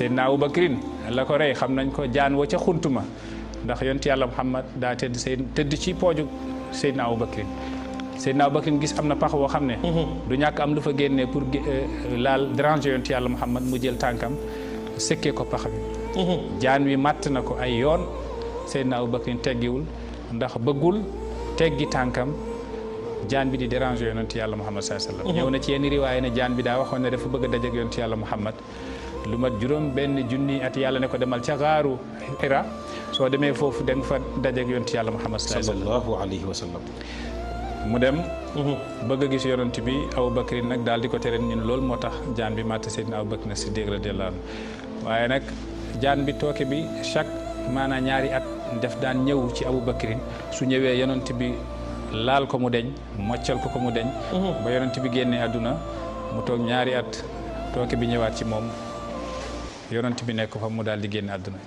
Seydina Aboubacrin la ko rey xam nañ ko jaan wa ca xuntuma ndax yonent yàlla Muhammad daa tëdd ci pooju Seydina Aboubacrin Seydina Aboubacrin gis am na pax woo xam ne du ñàkk am lu fa génnee pour laal déranger yonent yàlla Muhammad mu jël tànkam sëkkee ko pax bi jaan wi màtt na ko ay yoon Seydina Aboubacrin teggiwul ndax bëggul teggi tànkam jaan bi di déranger yonent yàlla Muhammad sallallahu alayhi wasallam ñëw na ci yenn riwaay ne jaan bi daa waxoon ne dafa bëgg a dajeek yonent yàlla Muhammad lu mat juróom benn junni at yàlla ne ko demal ca gaaru Hira soo demee foofu da nga fa dajeek yonent yàlla Muhammad sallallahu alayhi wa sallam mu dem bëgg a gis yonent bi Aboubacrin nag daal di ko tere ñun loolu moo tax jaan bi matt Seydina Aboubacrin Siddiq radiyallahu anhu waaye nag jaan bi tooke bi chaque maanaam ñaari at def daan ñëw ci Aboubacrin su ñëwee yonent bi laal ko mu deñ moccal ko mu deñ ba yonent bi génnee àdduna mu toog ñaari at tooke bi ñëwaat ci moom yonent bi nekk fa mu daal di génne àdduna